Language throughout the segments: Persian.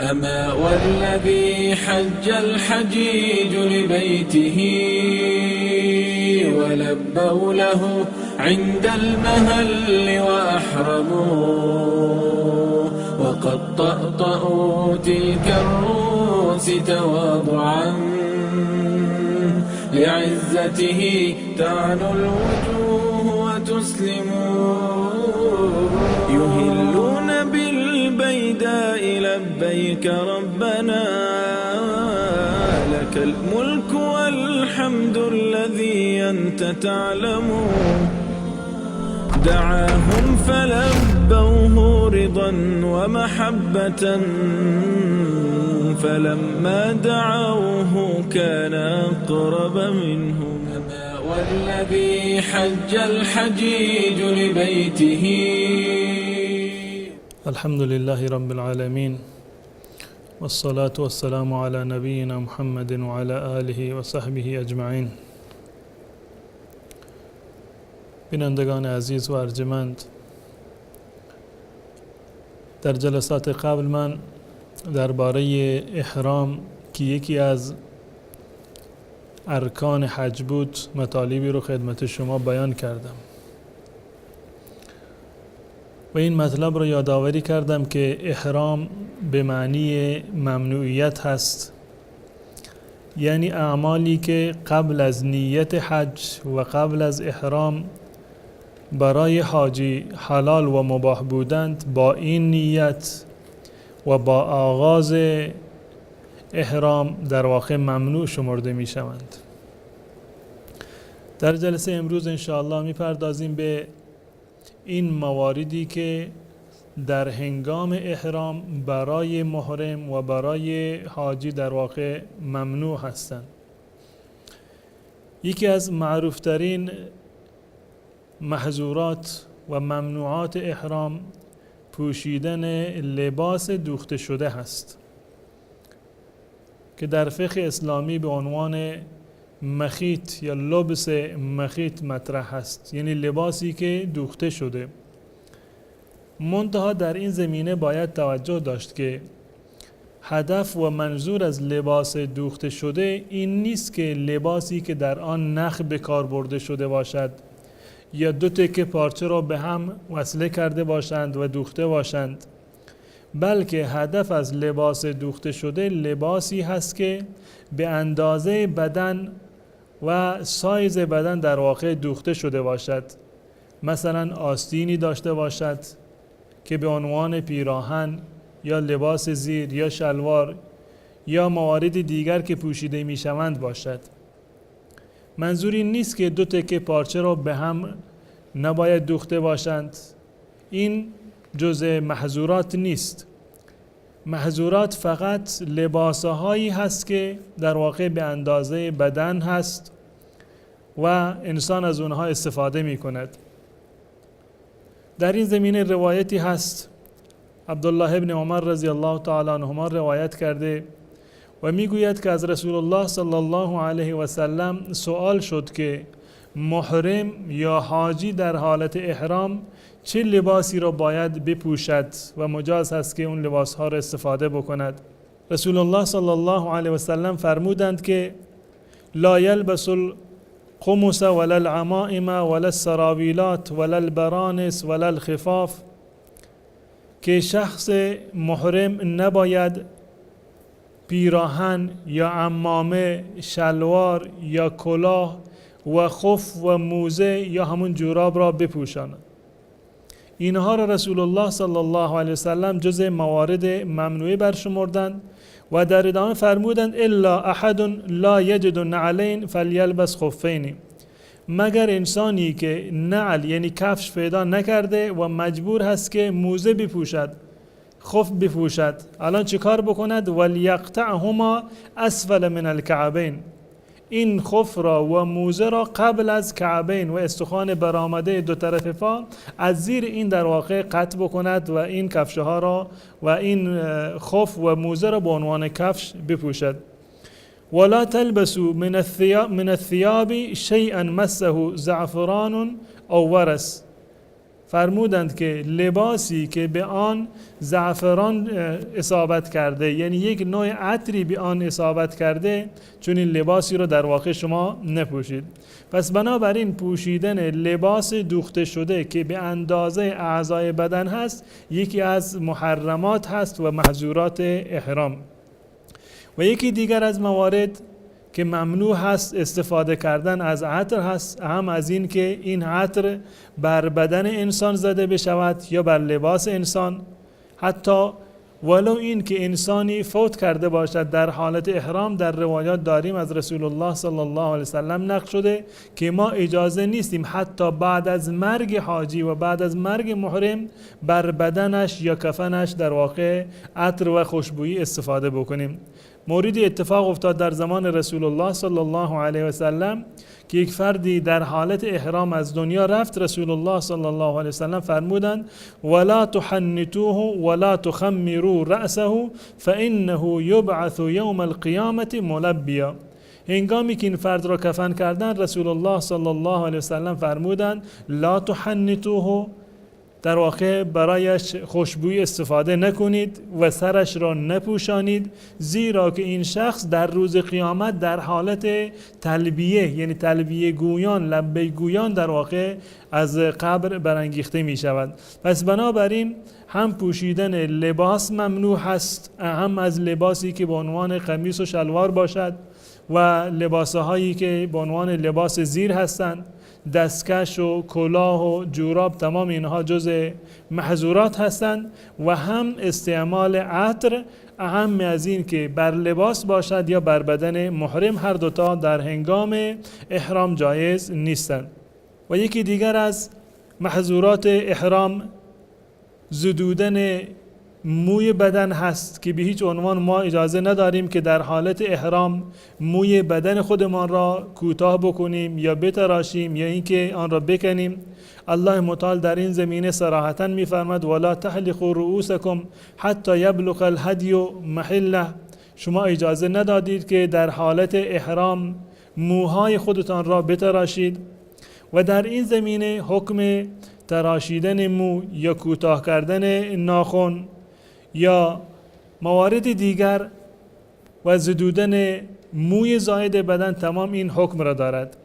أما والذي حج الحجيج لبيته ولبوا له عند المهل وأحرموا وقد طأطأوا تلك الرؤوس تواضعا لعزته تعلو الوجوه وتسلم. يهلون بالبيداء لبيك ربنا لك الملك والحمد الذي أنت تعلم. دعاهم فلبوه رضا ومحبة فلما دعوه كان أقرب منهم. والذي حج الحجيج لبيته. الحمد لله رب العالمين، والصلاة والسلام على نبينا محمد وعلى آله وصحبه اجمعین. بینندگان عزیز و ارجمند، در جلسات قبل من درباره احرام که یکی از ارکان حج بود مطالبی رو خدمت شما بیان کردم و این مطلب رو یادآوری کردم که احرام به معنی ممنوعیت هست، یعنی اعمالی که قبل از نیت حج و قبل از احرام برای حاجی حلال و مباح بودند، با این نیت و با آغاز احرام در واقع ممنوع شمرده می شوند. در جلسه امروز انشاءالله می پردازیم به این مواردی که در هنگام احرام برای محرم و برای حاجی در واقع ممنوع هستند. یکی از معروفترین محظورات و ممنوعات احرام پوشیدن لباس دوخته شده هست که در فقه اسلامی به عنوان مخیط یا لبس مخیط مطرح هست، یعنی لباسی که دوخته شده. منتها در این زمینه باید توجه داشت که هدف و منظور از لباس دوخته شده این نیست که لباسی که در آن نخ به کار برده شده باشد یا دو تکه پارچه را به هم وصله کرده باشند و دوخته باشند، بلکه هدف از لباس دوخته شده لباسی هست که به اندازه بدن و سایز بدن در واقع دوخته شده باشد. مثلا آستینی داشته باشد که به عنوان پیراهن یا لباس زیر یا شلوار یا موارد دیگر که پوشیده می شوند باشد. منظور این نیست که دو تکه پارچه را به هم نباید دوخته باشند، این جزء محظورات نیست. محظورات فقط لباسهایی هست که در واقع به اندازه بدن هست و انسان از اونها استفاده می کند. در این زمینه روایتی هست، عبدالله ابن عمر رضی الله تعالی عنهما روایت کرده و میگوید که از رسول الله صلی الله علیه و سلم سوال شد که محرم یا حاجی در حالت احرام چه لباسی را باید بپوشد و مجاز هست که اون لباس ها را استفاده بکند. رسول الله صلی الله علیه و سلم فرمودند که لا یلبس القمص ولا العمائم ولا السراویلات ولا البرانس ولا الخفاف، که شخص محرم نباید پیراهن یا عمامه، شلوار یا کلاه و خف و موزه یا همون جوراب را بپوشاند. اینها را رسول الله صلی الله علیه وسلم جز موارد ممنوعه برشمردند و در ادامه فرمودند الا احد لا یجد نعلین فلیلبس خفین، مگر انسانی که نعل یعنی کفش پیدا نکرده و مجبور هست که موزه بپوشد، خف بپوشد، الان چه کار بکند؟ ولیقطعهما اسفل من الکعبین، این خف را و موزه را قبل از کعبین و استخوان برآمده دو طرف پا از زیر این در واقع قطع بکند و این کفش ها را و این خف و موزه را به عنوان کفش بپوشد. ولا تلبسوا من الثياب شيئا مسه زعفران او ورس، فرمودند که لباسی که به آن زعفران اصابت کرده، یعنی یک نوع عطری به آن اصابت کرده، چون این لباسی رو در واقع شما نپوشید. پس بنابراین پوشیدن لباس دوخته شده که به اندازه اعضای بدن هست یکی از محرمات هست و محظورات احرام. و یکی دیگر از موارد که ممنوع هست استفاده کردن از عطر هست، هم از این که این عطر بر بدن انسان زده بشود یا بر لباس انسان، حتی ولو این که انسانی فوت کرده باشد در حالت احرام. در روایات داریم از رسول الله صلی الله علیه وسلم نقل شده که ما اجازه نیستیم حتی بعد از مرگ حاجی و بعد از مرگ محرم بر بدنش یا کفنش در واقع عطر و خوشبویی استفاده بکنیم. موردی اتفاق افتاد در زمان رسول الله صلی الله علیه و سلم که یک فردی در حالت احرام از دنیا رفت. رسول الله صلی الله علیه و سلم فرمودند ولا تحنطوه ولا تخمروا رأسه فإنه یبعث یوم القیامة ملبیا. هنگامی که این فرد را کفن کردن، رسول الله صلی الله علیه و سلم فرمودند لا تحنطوه، در واقع برایش خوشبویی استفاده نکنید و سرش را نپوشانید، زیرا که این شخص در روز قیامت در حالت تلبیه، یعنی تلبیه گویان، لبیک گویان در واقع از قبر برانگیخته می شود. پس بنابراین هم پوشیدن لباس ممنوع هست، هم از لباسی که به عنوان قمیص و شلوار باشد و لباسهایی که به عنوان لباس زیر هستند، دستکش و کلاه و جوراب، تمام اینها جزء محظورات هستند. و هم استعمال عطر، اهم از این که بر لباس باشد یا بر بدن محرم، هر دوتا در هنگام احرام جایز نیستند. و یکی دیگر از محظورات احرام زدودن موی بدن هست که به هیچ عنوان ما اجازه نداریم که در حالت احرام موی بدن خودمان را کوتاه بکنیم یا بتراشیم یا اینکه آن را بکنیم. الله متعال در این زمینه صراحتا می‌فرماد ولا تحلقوا رؤوسکم حتی یبلغ الهدی محله. شما اجازه ندادید که در حالت احرام موهای خودتان را بتراشید. و در این زمینه حکم تراشیدن مو یا کوتاه کردن ناخن یا موارد دیگر و زدودن موی زائد بدن، تمام این حکم را دارد.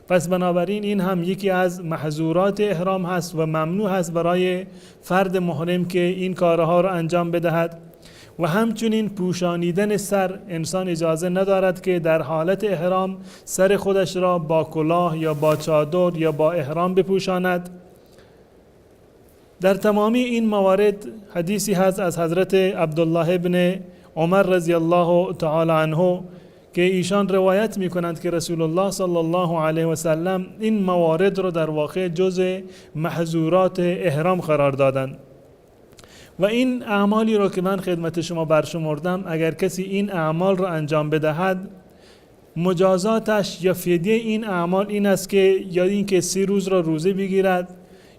پس بنابراین این هم یکی از محظورات احرام هست و ممنوع هست برای فرد محرم که این کارها را انجام بدهد. و همچنین پوشانیدن سر، انسان اجازه ندارد که در حالت احرام سر خودش را با کلاه یا با چادر یا با احرام بپوشاند. در تمامی این موارد حدیثی هست از حضرت عبدالله ابن عمر رضی الله تعالی عنه که ایشان روایت میکنند که رسول الله صلی الله علیه و سلم این موارد را در واقع جزء محظورات احرام قرار دادند. و این اعمالی را که من خدمت شما برشمردم، اگر کسی این اعمال را انجام بدهد، مجازاتش یا فدیه این اعمال این است که یا اینکه 30 روز را روزه بگیرد،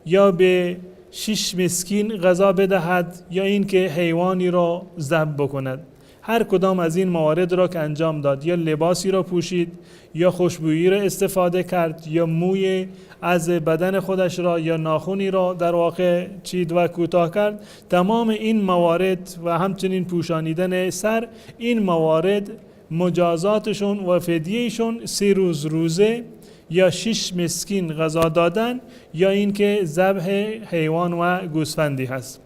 یا به 6 مسکین غذا بدهد، یا اینکه حیوانی را ذبح بکند. هر کدام از این موارد را که انجام داد، یا لباسی را پوشید، یا خوشبویی را استفاده کرد، یا موی از بدن خودش را یا ناخونی را در واقع چید و کوتاه کرد، تمام این موارد و همچنین پوشانیدن سر، این موارد مجازاتشون و فدیهشون 30 روز روزه یا 6 مسکین غذا دادن، یا اینکه ذبح حیوان و گوسفندی هست.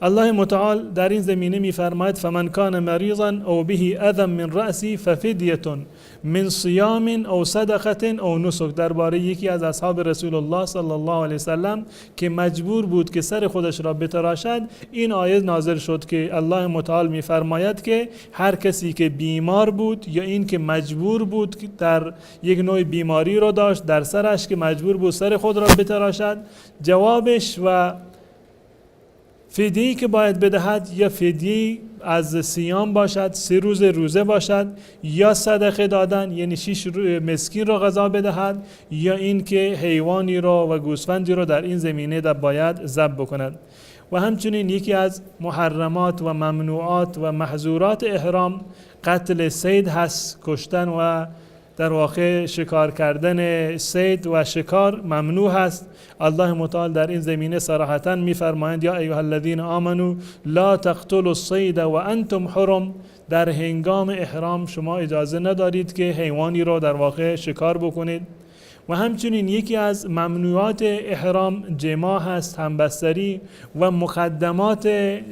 الله متعال در این زمینه می‌فرماید فمن کان مریضا او به اذى من رأسه ففدیه من صیام او صدقه او نسک. درباره یکی از اصحاب رسول الله صلی الله علیه وسلم که مجبور بود که سر خودش را بتراشد، این آیه نازل شد که الله متعال می‌فرماید که هر کسی که بیمار بود یا این که مجبور بود در یک نوع بیماری را داشت در سرش که مجبور بود سر خود را بتراشد، جوابش و فدیه‌ای که باید بدهد یا فدیه از صیام باشد، 3 روز روزه باشد، یا صدقه دادن یعنی 6 مسکین را غذا بدهد، یا اینکه حیوانی را و گوسفندی را در این زمینه در باید ذبح بکند. و همچنین یکی از محرمات و ممنوعات و محظورات احرام قتل صید هست، کشتن و در واقع شکار کردن صید و شکار ممنوع هست. الله متعال در این زمینه صراحتا میفرمایند یا ایها الذین آمنوا لا تقتلوا الصید و انتم حرم. در هنگام احرام شما اجازه ندارید که حیوانی را در واقع شکار بکنید. و همچنین یکی از ممنوعات احرام جماع هست، همبستری و مقدمات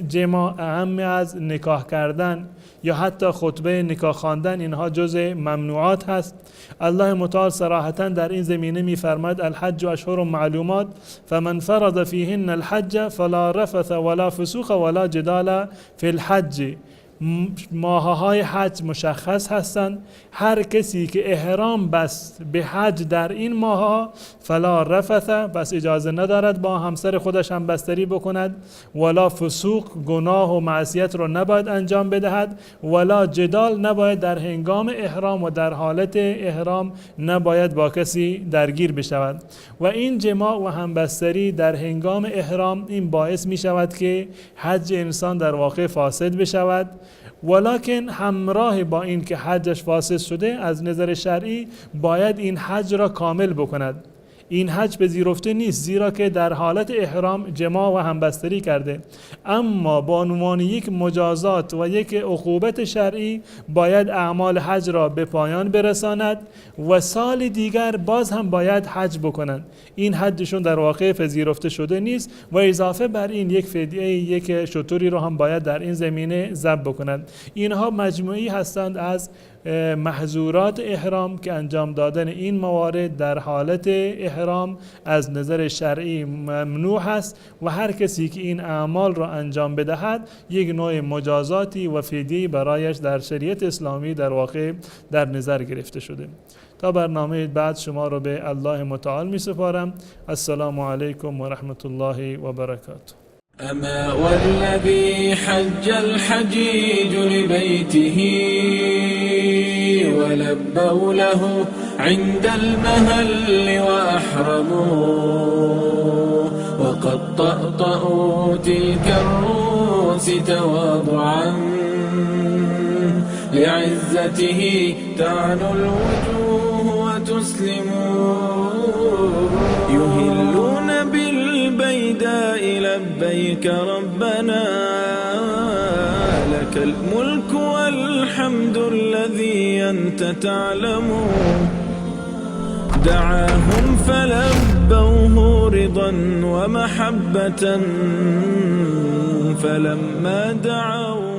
جماع، اهم از نکاح کردن یا حتی خطبه نکاح خواندن، اینها جزء ممنوعات هست. الله متعال صراحتا در این زمینه می‌فرماید الحج اشهر معلومات فمن فرض فیهن الحج فلا رفث ولا فسوق ولا جدال فی الحج. ماه‌های حج مشخص هستند، هر کسی که احرام بست به حج در این ماه‌ها فلا رفث، پس اجازه ندارد با همسر خودش هم بستری بکند، ولا فسوق، گناه و معصیت رو نباید انجام بدهد، ولا جدال، نباید در هنگام احرام و در حالت احرام نباید با کسی درگیر بشود. و این جماع و همبستری در هنگام احرام این باعث می شود که حج انسان در واقع فاسد بشود. ولکن همراه با این که حجش فاسد شده، از نظر شرعی باید این حج را کامل بکند. این حج پذیرفته نیست، زیرا که در حالت احرام جماع و همبستری کرده، اما با عنوان یک مجازات و یک عقوبت شرعی باید اعمال حج را به پایان برساند و سال دیگر باز هم باید حج بکنند. این حجشون در واقع پذیرفته شده نیست و اضافه بر این یک فدیه، یک شتری را هم باید در این زمینه ذبح بکنند. اینها مجموعی هستند از محظورات احرام که انجام دادن این موارد در حالت احرام از نظر شرعی ممنوع هست و هر کسی که این اعمال را انجام بدهد یک نوع مجازاتی و فدیه برایش در شریعت اسلامی در واقع در نظر گرفته شده. تا برنامه بعد شما را به الله متعال می سپارم. السلام علیکم و رحمت الله و برکاته. أما والذي حج الحجيج لبيته ولبوا له عند المهل وأحرموا وقد طأطأوا تلك الرؤوس تواضعا لعزته تعلو الوجوه وتسلم. يهلون بالبيداء لبيك ربنا لك الملك والحمد الذي أنت تعلم. دعاهم فلبوه رضا ومحبة فلما دعوا